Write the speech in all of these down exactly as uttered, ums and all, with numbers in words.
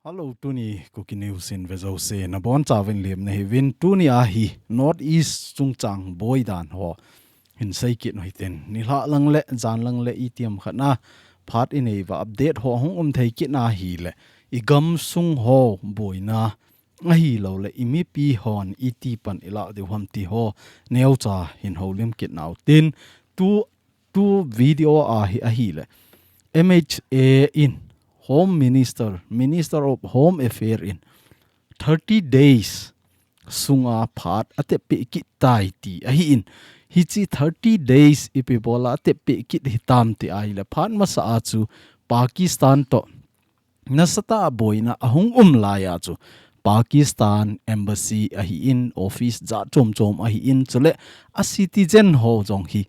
Hello, tuni Kuki News in vejouse nabonchauvin lemna hiuvin. Tuni ahi North East chungchang boidan ho hin seikit u hitin. Nilhah lang le jan lang le itiham khat na phat inei uva update ho hung um thei kit na hile, igam sung ho boina ahilouleh imipi hon iti pan ilah diu ham ti ho neocha hin houlim kit nau tin. Tu tu video ahi, ahile M H A in Home Minister, Minister of Home Affair in thirty days sunga phat atep peh kit tai ti ahin. Hichi thirty days ipi bola atep peh kit hitam ti ahile, phat masa a chu Pakistan to nasatah a boina ahung um lai a chu Pakistan embassy ahin, office jat chom chom ahin, chule a citizen ho jong hi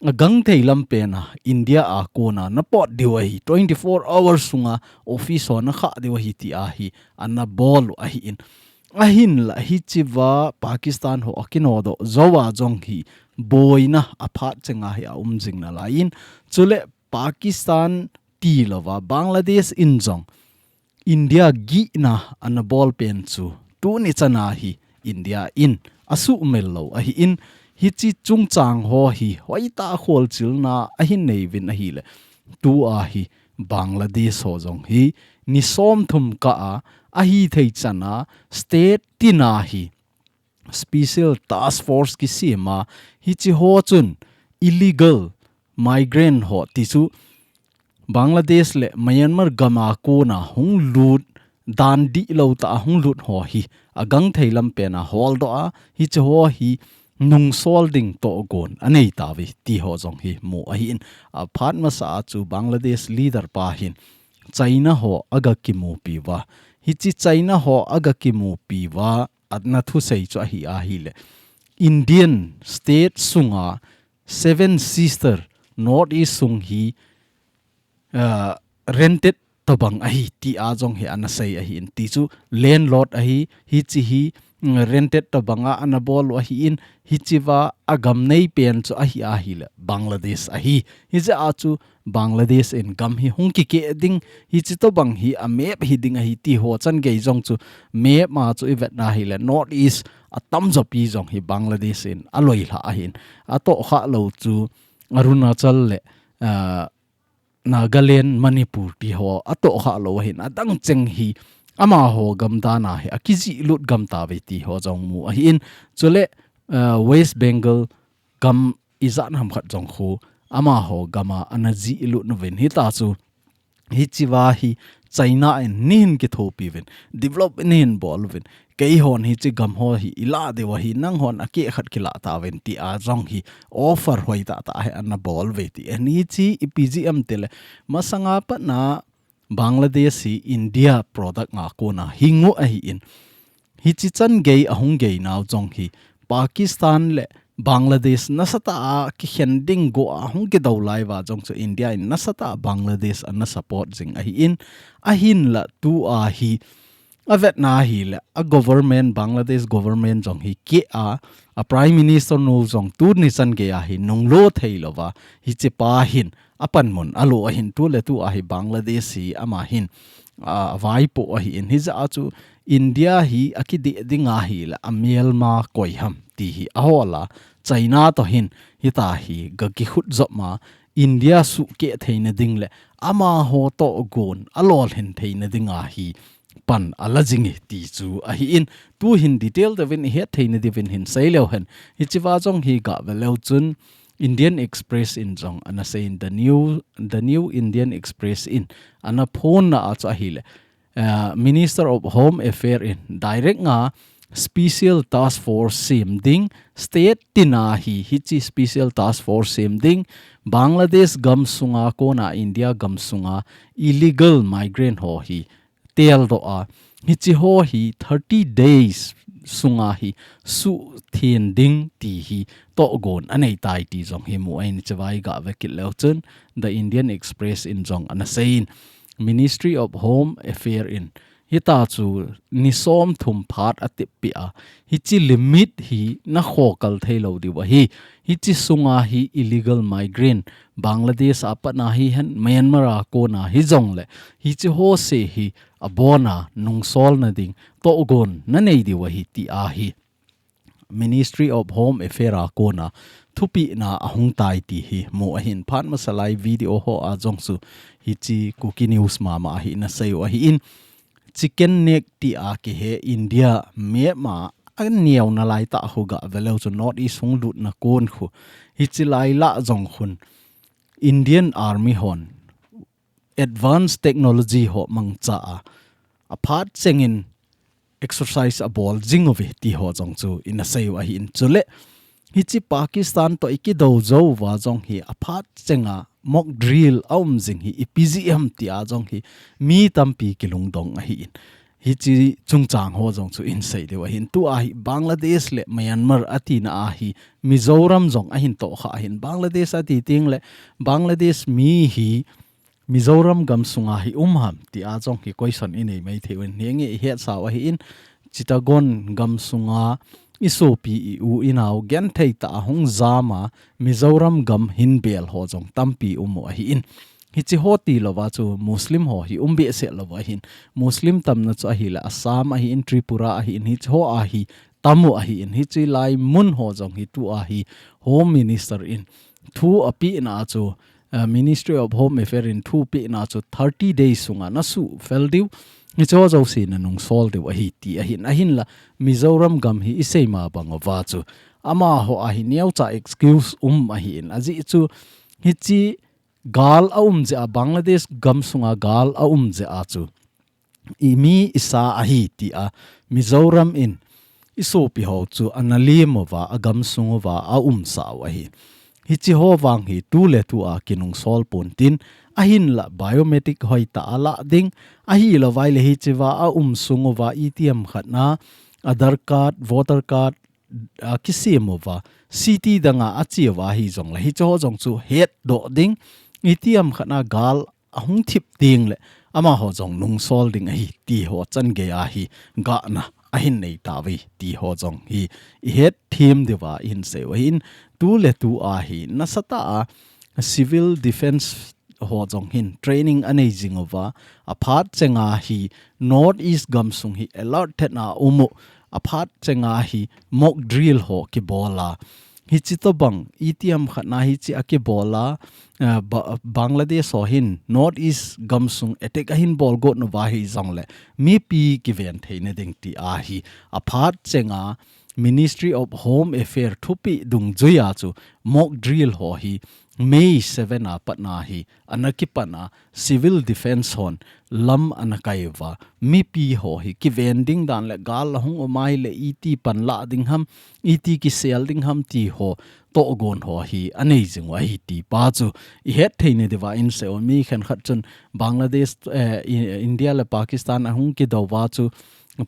agangthei lam pena India a kona napot diu ahi, twenty four hours sunga office ho nakhah diu ahi ti ahi, anabol u ahin. Ahinla hichiva Pakistan ho akinodoh jouva jong hi boina aphat chenga hi aum jing nalaiyin, chule Pakistan tilouva Bangladesh in jong India gihna anabol pen chu tuni chana hi India in asuhmil lou ahin, hichi chungchang ho hi hoitah a kholchilna ahin neiuvin ahile, tua hi Bangladesh ho jong hi ni somthum kah a ahithei chana state tina hi special task force kisem a, hichi ho chun illegal migrant ho ti chu Bangladesh le Myanmar gam a kona hung lut, dan dihlou tah a hung lut ho hi agangthei lam pena holdoh a, hichi ho hi nungsol ding tohgon anei tauve ti ho jong hi mu ahin. Aphat masa a chu Bangladesh leader pa hin China ho aga kimupi uva, hichi China ho aga kimupi uva, ana thusei chu ahi ahile, Indian state sunga Seven Sister North East sung hi, ah, rented tobang ahi ti a jong hi anasei ahin, ti chu landlord ahi, hichi hi, mm, rented tobang a anabol u ahin, hichiva agam nei pen chu ahi ahile Bangladesh ahi. Hijeh a chu Bangladesh in gam hi hung kikeh ding, hichi tobang hi a map hi ding ahi ti ho changei jong chu map a chu ivet na hile North East atamjo pi jong hi Bangladesh in aloilha ahin. Atohkhah lou chu Arunachal le, ah, Nagaland, Manipur ti ho atohkhah lou ahin, adang cheng hi amaho gam dan a hi akijihlut gam tauve ti ho jong mu ahin. Chule, ah, West Bengal gam ijat ham khat jong khu amaho gam a ana jihlut uvin, hita chu hichiva hi China in neihin kithopi uvin, develop neihin bol uvin, keihon hichi gam ho hi ilah diu ahi, nanghon akeh khat kilah tauvin ti a jong hi offer hoitah tah hi anabol uve ti. Ahin hichi ipi jeh ham tile, masanga patna Bangladesh hi India product a kona hing u ahin, hichi changei ahung gei nau jong hi Pakistan le Bangladesh nasatah a kikhen ding go a hung kidou lai uva jong chu India in nasatah a Bangladesh ana support jing ahin, ahinla tua hi avet na hile a government, Bangladesh government jong hi keh a, a Prime Minister nu jong tuni changei a hi nunglo thei louva, hichi pa hin apanmun alo ahin, tuletua hi Bangladesh hi ama hin, ah, avaipoh ahin, hijeh a chu India hi akideh ding ahile a melma koi ham ti hi ahol a, China to hin hita hi ga kikhut jop ma, India suhkeh theina ding le amaho tohgon alolhin theina ding a hi pan ala jing e ti chu ahin, tuhin detail deuvin ihet theina diuvin hin sei leu hen. Hichiva jong hi gah ve leu chun Indian Express in jong ana seiyin, The New, The New Indian Express in ana phonna a chu ahile, ah, Minister of Home Affairs in direct nga special task force sem ding, state tina hi hichi special task force sem ding, Bangladesh gam sunga kona India gam sunga illegal migrant ho hi teldoh a, hichi ho hi thirty days sunga hi suhtheng ding ti hi tohgon anei tai ti jong hi mu ahin, hichiva hi gah ve kit leu chun The Indian Express in jong ana seiyin, Ministry of Home Affairs in Hita chu ni som thum phat atep pi a. Hichi limit hi na khokal thei lo diu ahi. Hichi sunga hi illegal migrant Bangladesh a patna hihen Myanmar a kona hijongle hichi ho se hi abona nungsolna ding togon na nei diu ahi ti ahi. Ministry of Home Affairs a kona thupina ahung tai ti hi mu ahin phat masa lai video ho a jong chu hichi Kuki News mama ahi na sei u ahi in chicken neck ti a kihe India map ma a neo na lai ta khu ga veleu chu North East hung lut na kon khu hichi lai la jong khun Indian Army hon advanced technology ho mangcha a aphat chengin exercise abol jing uve ti ho jong chu ina sei u ahi in chule hichi Pakistan to iki do jo va jong hi aphat chenga mock drill a um jing hi ipi ji ham ti a jong hi mi tampi kilungdong ahi in hichi chungchang ho jong chu in sei diu ahi in tu ahi Bangladesh le Myanmar ati na ahi Mizoram jong ahin to kha ahi in Bangladesh ati ting le Bangladesh mi hi Mizoram gam sunga hi um ham ti a jong hi question i nei mai thei un hi nge i het sau ahi in Chittagong gam sunga i sopi i u i nau gen thei ta hung jama Mizoram gam hin bel ho jong tampi um u ahi in hichi ho ti lova chu Muslim ho hi um be se lova hin Muslim tamna chu ahi la Assam ahi in Tripura ahi in hichi ho ahi tamu ahi in hichi lai mun ho jong hi tu ahi Home Minister in thu api na chu uh, Ministry of Home Affairs in thu pi na chu thirty days sunga na su fel diu ni cho jo si na nung sol diu ahi ti ahin ahin la Mizoram gam hi isei ma bang va chu ama ho ahi neo cha excuse um ahi in aji chu hichi gal a um je a Bangladesh gam sunga gal a um je a chu i mi isa ahi ti a Mizoram in i sopi ho chu ana lim uva a gam sung uva a um sau ahi. Hichi ho vang hi tu le tu a kinung sol pon tin ahin la biometric hoi ta a la ding ahi lo vai le hichi va a um sung uva A T M khat na Aadhaar card, voter card a kisim uva city danga a chi uva hi jong la hichi ho jong chu het do ding A T M khat na gal ahung thip ding le ama ho jong nung sol ding ahi ti ho chan gei ahi ga na ahin nei ta ve ti ho jong hi i het thim diva in sei u ahin tu le tu ahi nasata a civil defense ho jong hin training anei jing uva aphat chenga hi North East gam sung hi alert thet na umu aphat chenga hi mock drill ho kibola hichi to bang A T M khat na hichi a kibola uh, ba, Bangladesh ho hin North East gam sung attack ahin bol got no va hi jong le mipi kiven thei na ding ti ahi aphat chenga Ministry of Home Affairs thupi dung juia chu mock drill ho hi May seven a pat na hi ana kipan a civil defense hon lam ana kai uva mipi ho hi kiven ding dan le gal la hung umai le iti pan la ding ham iti kisel ding ham ti ho togon ho hi anei jing u ahi ti pa chu i het thei ni diva in se mi khen khat chun Bangladesh eh, India le Pakistan ahung kidou va chu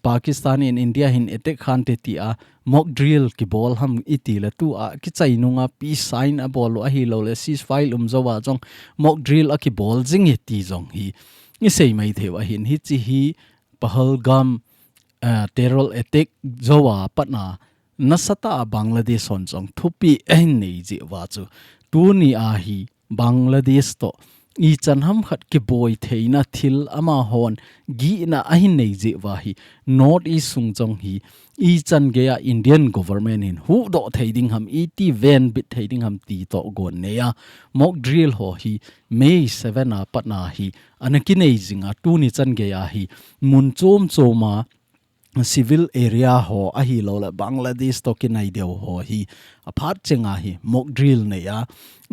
Pakistan in India hin attack khan te ti a mock drill kibol ham iti le tu a kichai nunga peace sign a bol u ahi lo le ceasefire um zo a jong mock drill a kibol jing hi ti jong hi i sei mai theu ahin hichi hi Pahalgam uh, terror attack zo a patna nasata a Bangladesh hon jong thupi ahin nei ji va chu tuni a hi Bangladesh to i chan ham khat kiboi theina thil ama hon gihna ahin nei je va hi North East sung jong hi i chan gei a Indian government in hu do thei ding ham i ti ven bit thei ding ham ti to gon nei a mock drill ho hi May seven a patna hi ana kinei jing a tuni chan gei a hi mun chom chom a civil area ho ahi lo le Bangladesh to kinai deu ho hi aphat chenga hi mock drill nei a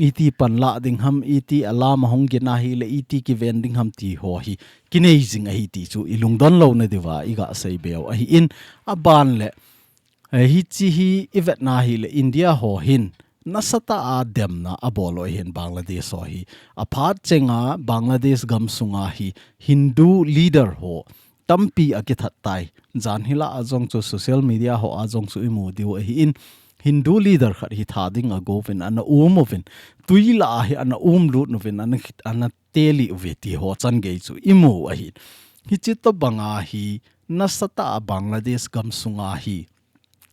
iti pan la ding ham iti alam a hung gina hi le iti kiven ding ham ti ho hi kinei jing ahi ti chu i lungdon lo na diva i ga sei beu ahi in a ban le eh, hi chi hi i vetna hi le India ho hin nasata a demna a bol u ahin Bangladesh ho hi aphat chenga Bangladesh gam sunga hi Hindu leader ho tampi a kithat tai jan hila a jong chu social media ho a jong chu i mu diu ahi in Hindu leader khat hi tha ding a govin ana um uvin tui la a hi ana um lut nuvin ana ana teli uve ti ho chan gei chu i mu ahi Hichi tobanga hi nasatah a Bangladesh gamsunga hi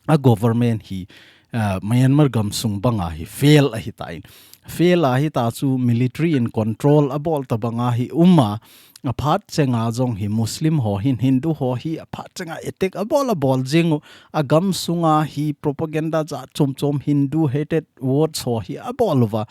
a government hi, uh, Myanmar gamsung banga hi fail ahitan. Fail ahita chu military in control abol tobanga hi uma, aphat chenga jong hi Muslim ho hin Hindu ho hi aphat chenga attack abol abol jing u, agamsunga hi propaganda jat chom chom Hindu hated words ho hi abol uva.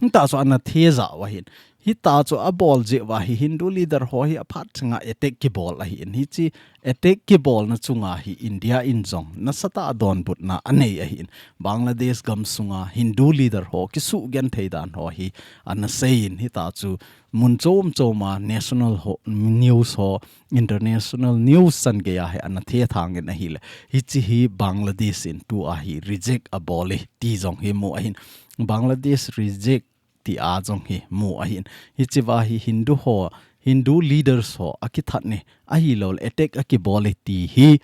Hita chu ana thejah uva hin. Hita chu abol jeh uva hi Hindu leader ho hi aphat chenga attack kibol ahin. Hichi attack kibolna chunga hi India in jong nasatah a donbutna anei ahin. Bangladesh gamsunga Hindu leader ho kisugenthei dan ho hi ana seiyin, hita chu mun chom choma national ho, news ho, international news chan geiya hi ana thethangin ahile. Hichi hi Bangladesh in tua hi reject abol e ti jong hi mu ahin. Bangladesh reject tia jong hi mu ahin. Hichi uva hi Hindu ho, Hindu leaders ho akithat ne, ahilouleh attack akibol e ti hi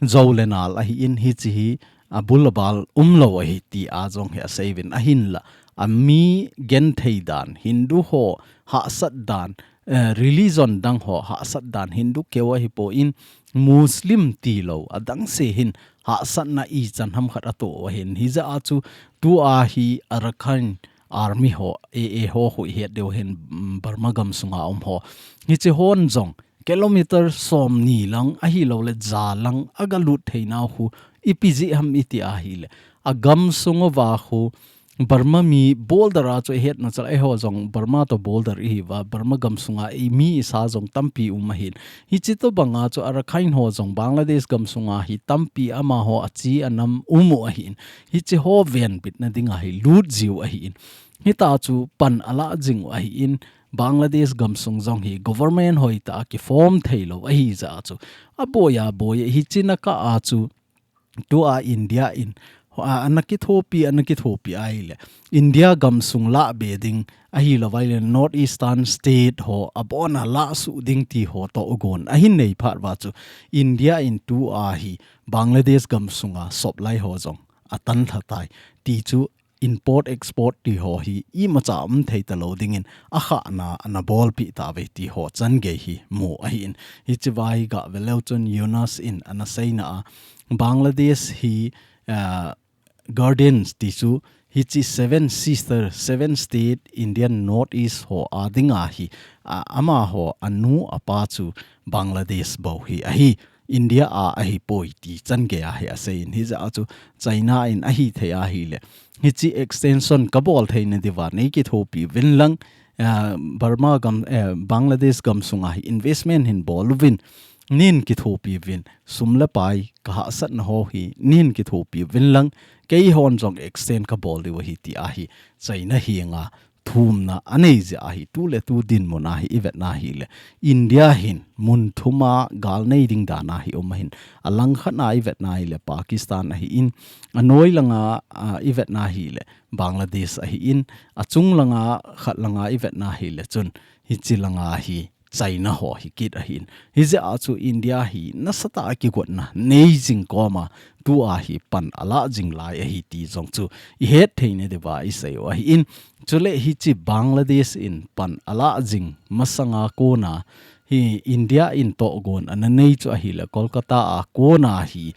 jou le nal ahin, hichi hi abul abal umlou ahi tia jong hi aseiyuvin, ahinla ami genthei dan, Hindu ho hahsat dan, eh, religion dang ho hahsat dan, Hindu keu ahipoi, Muslim tilou adang se hin hahsatna ichan ham khat atoh u ahin. Hijeh a chu tua hi Arakan Army ho, A A ho khu ihet diu ahin, mm, Burma gamsunga um ho. Hichi hon jong kilometer somni lang ahilouleh ja lang aga lut theinau khu ipi jeh ham iti ahile, agamsung uva khu Burma mi border a chu ihetna chu la, eiho jong Burma to border ihiuva, Burma gamsunga i mi isa jong tampi um ahin. Hichi tobanga chu Arakan ho jong Bangladesh gamsunga hi tampi amaho achi anam um u ahin. Hichi ho venbitna dinga hi lut jiu ahin. Hita chu pan ala jing u ahin. Bangladesh gamsung jong hi government hoitah a kiform theilou ahijeh a chu aboi aboi, hichi nakah a chu tua India in, a, ana kithopi, ana kithopi ahile, India gamsung lah be ding, ahilouleh North Eastern state ho abona lah suh ding ti ho togon ahin nei phat uva chu India in tua hi Bangladesh gamsunga soplai ho jong atan lha tai ti chu import export ti ho hi imacha um thei talou dingin akhahna ana bolpi tauve ti ho chan gei hi mu ahin. Hichi uva hi gah ve leu chun Yunus in ana seina a, Bangladesh hi, ah, guardians ti chu hichi Seven Sister, Seven State Indian North East ho a dinga hi, ah, amaho anu apa chu Bangladesh bou hi ahi. India a ahipoi ti chan geiya hi aseiyin, hijeh a chu China in ahithei ahile, hichi extension kabol theina diuva nei kithopi uvin lang, ah, Burma gam, eh, Bangladesh gamsunga hi investment hin bol uvin, nin kithopi uvin, sum le pai kahahsatna ho hi nin kithopi uvin lang, keihon jong extend kabol diu ahi tia hi China henga thumna anei jeh ahi. Tu le tu dinmun a hi ivetna hile, India hin mun thuma gal nei ding dan a hi um ahin. Alangkhat a ivetna hile Pakistan ahin, anoi langa, ah, ivetna hile Bangladesh ahin, achung langa khat langa ivetna hile chun hichi langa hi China ho hi kit ahin. Hijeh a chu India hi nasatah a kigotna nei jing koma tua hi pan ala jing lai ahi ti jong chu ihet theina diuva isei u ahin. Chule hichi Bangladesh in pan ala jing masanga kona hi India in togon ana nei chu ahile Kolkata a kona hi,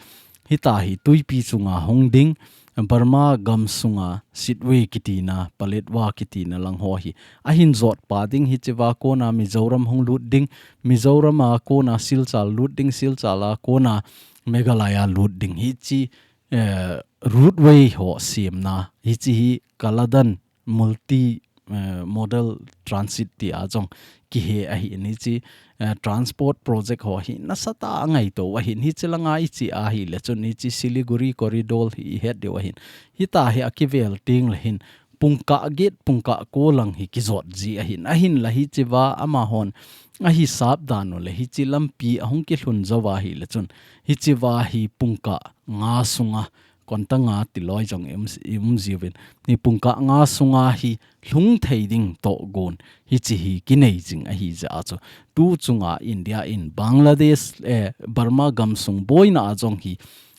hita hi tuipi chunga hung ding, Burma gamsunga Sittwe kitina, Paletwa kitina lang ho hi ahin jotpa ding, hichi uva kona Mizoram hung lut ding, Mizoram a kona Silchar lut ding, Silchar a kona Meghalaya lut ding, hichi, eh, route way ho semna, hichi hi Kaladan multi, eh, modal transit tia jong kihe ahin, hichi, eh, transport project ho hi nasatah a ngaito u ahin. Hichi langa iche ahile chun hichi Siliguri corridor hi ihet diu ahin. Hita hi akivel teng le hin pungkah get, pungkah ko lang hi kijot ji ahin. Ahinla hichi uva amahon ahisap dan u le hichi lampi ahung kilhun jou ahile chun hichi uva hi pungkah nga sunga, konta nga tiloi jong i um, i um jiuvin, hi pungkah nga sunga hi lhung thei ding togon hichi hi kinei jing ahijeh a chu tu chunga India in Bangladesh, eh, Burma gamsung boina a jong hi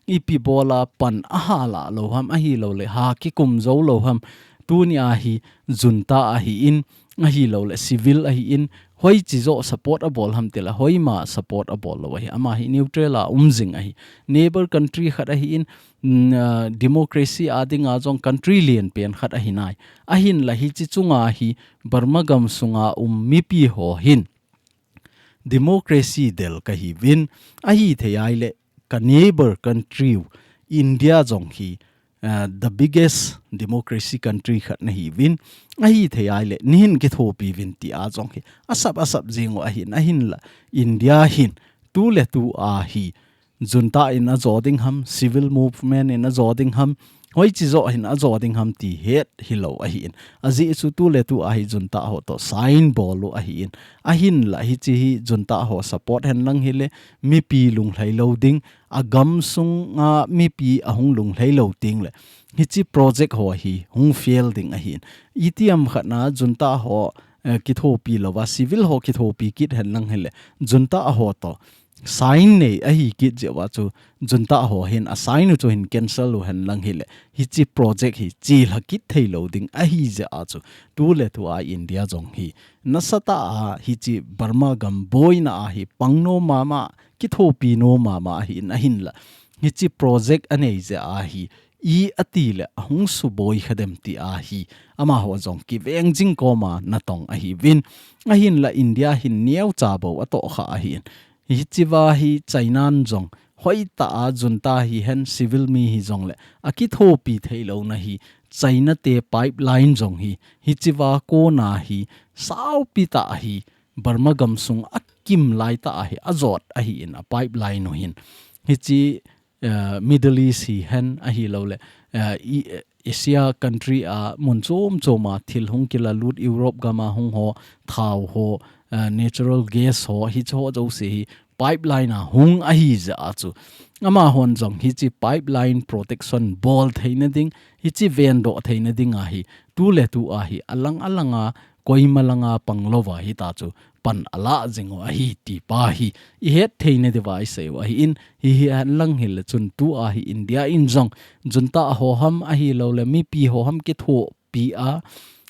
ipi bola pan aha lah lou ham, ahilouleh ha kikum jou lou ham, tunia hi junta ahin, ahilouleh civil ahin, Hoichi jo support abol ham tile, hoima support abol lou ahi. Ama hi neutral a um jing ahi. Neighbor country khat ahin, mm, ah, democracy a dinga jong country lienpen khat ahi nai. Ahinla hiche chunga hi Burma gam sunga um mipi ho hin democracy del kahiuvin, ahithei ahile ka neighbor country u India jong hi, ah, the biggest democracy country khat nahiuvin, ahithei ahile neihin kithopi uvin tia jong hi asap asap jing u ahin, ahinla India hin tuletu a hi junta in ajo ding ham, civil movement in ajo ding ham, hoichi jo hin ajo ding ham ti het hilou ahin. Ajeh chu tuletu a hi junta ho toh sign bol u ahin. Ahinla hiche hi junta ho support henlang hile, mipi lunglhai lou ding, agam sunga mipi ahung lunglhai lou tengle hiche project ho hi hung fail ding ahin. Itiham khat na junta ho, eh, kithopi louva, civil ho kithopi kit henlang hile, junta ho toh sign nei ahi kit jeh uva chu junta ho hin a sign u chu hin cancel u henlang hile, hiche project hi chelha kit thei lou ding ahi jeh a chu tuletu a India jong hi nasatah a hiche Burma gam boina a hi pang nom mama, kithopi nom mama ahin, ahinla hiche project anei jeh a hi i atile ahung suboi kha dem tia hi amaho jong kiveng jing koma natong ahiuvin. Ahinla India hin neocha bou atoh kha ahin. Hichea hi China in jong hoitah a junta hihen civil mi hijongle akithopi thei louna hi China te pipeline jong hi, hichea kona hi saupi tah hi Burma gam sung akim lai tah a hi ajot ahin a pipeline u hin. Hiche, eh, Middle East hihen ahilouleh, eh, i, Asia country a mun chom chom a thil hung kilalut, Europe gam a hung ho, thao ho, eh, natural gas ho, hiche ho jouse hi pipeline a hung ahi jeh a chu amahon jong hiche pipeline protection bol theina ding, hiche vendoh theina ding a hi tuletu a hi alang alang a, koima langa pang louva hita chu pan ala jing u ahi ti pa hi i het theina diuva i sei u ahin, hihen lang hile chun tua hi India in jong junta ho ham ahilouleh mipi ho ham kithopi a,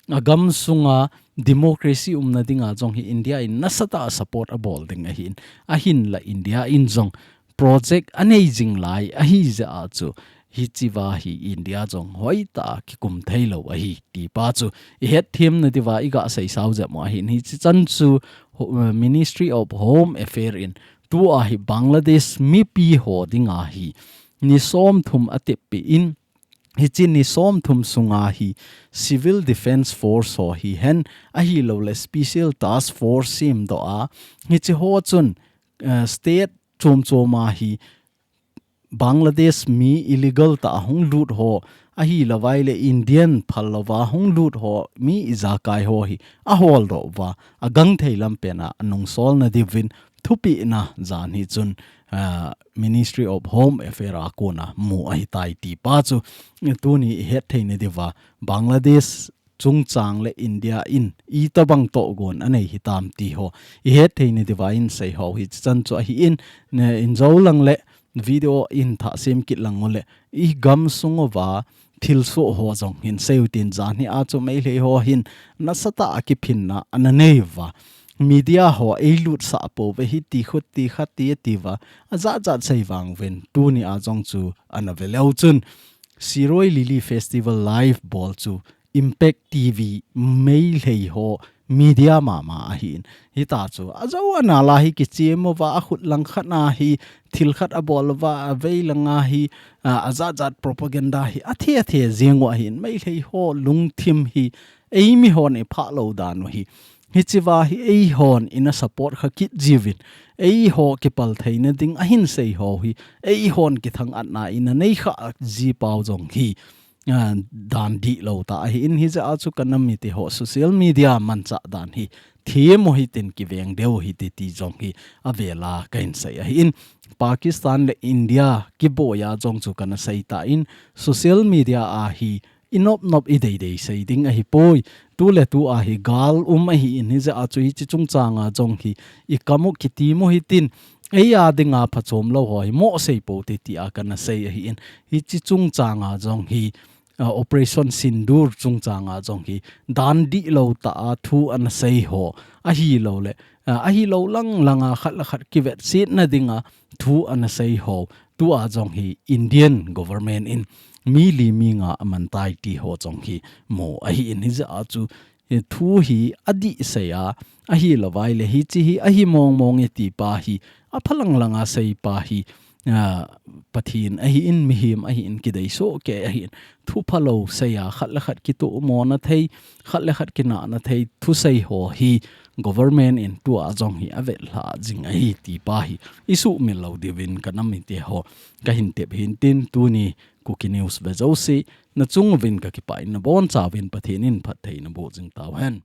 agam sunga democracy umna dinga jong hi India in nasatah a support abol ding ahin, ahinla India in jong project anei jing lai ahi jeh a chu hichea hi India jong hoitah a kikum thei lou ahi ti pa chu i het themna diuva i ga sei sao jep u ahin. Hiche chan chu ho-, eh, Ministry of Home Affairs in tua hi Bangladesh mipi ho dinga hi ni som thum atep peh in, hiche ni som thum sunga hi Civil Defence Force ho hihen ahilouleh Special Task Force semdoh a, hiche ho chun, eh, state chom chom a hi Bangladesh mi illegal tah a hung lut ho, ahilouleh Indian phal louva hung lut ho, mi ijakai ho hi aholdoh uva, agang thei lam pen a anungsolna diuvin thupehna jan hi chun, ah, Ministry of Home Affairs a kona mu ahitai ti pa chu tuni i het theina diuva Bangladesh chungchang le India in itobang tohgon anei hitam ti ho i het theina diuva i sei ho hi chan chu ahin, ne, in jou lang le video in thah sem kit lang u le i gam sung uva thilsoh ho jong hin sei u tin, jan hi a chu Meitei ho hin nasatah a kiphinna ana nei uva, media ho ei lutsah pouve, hiti khuti khati ati uva, ajat jat sei vang uvin tuni a jong chu ana ve leu chun Shirui Lily Festival live bol chu Impact T V Meitei ho media mama ahin. Hita chu ajou ana la hi kichem uva, akhut lang khat na hi thil khat abol uva, avei langa hi, a, ajat jat propaganda hi athe athe jeng u ahin. Meitei ho lungthim hi eimi hon i phah lou dan u hi. Hichea hi eihon ina support kha kit jiuvin, eiho kipal theina ding ahin sei ho hi eihon kithang-atna ina nei kha ji pau jong hi, ah, dan dihlou tah ahin, hijeh a chu ka nam mite ho social media manchah dan hi them u hitin, kiveng diu hite ti jong hi avel a kahin sei ahin. Pakistan le India kiboi a jong chu kana sei tan, social media a hi i nop nop i dei dei sei ding ahipoi. Tu le tu a hi gal um ahin, hijeh a chu hiche chungchang a jong hi i kam u kitim u hitin, ei a dinga phachom lou ho hi mo sei pou te ti a kana sei ahin. Hiche chungchang a jong hi uh, Operation Sindoor chungchang a jong hi dan dihlou tah a thu ana sei ho, ahilou le, uh, ahilou lang lang a khat le khat kivetsetna ding a thu ana sei ho, tua jong hi Indian government in mi li mi nga aman tai ti ho jong hi mu ahi in, hijeh a chu, eh, thu hi adih sei a, ahilou vai le hiche hi ahi mong mong e ti pa hi, aphalang lang a sei pa hi, ah, Pathen ahi in, mihem ahi in, kidei soh kei ahi in, thu phalou sei a, khat le khat kitoh mona thei, khat le khat kinahna thei, thu sei ho hi, government in tua jong hi avetlha jing ahi ti pa hi, isuhmil lou diuvin kanam mite ho, kahin tep hin tin tuni Kuki News ve jouse, nachung uvin kakipah in nabonchauvin Pathen in phattheina boh jing tauhen.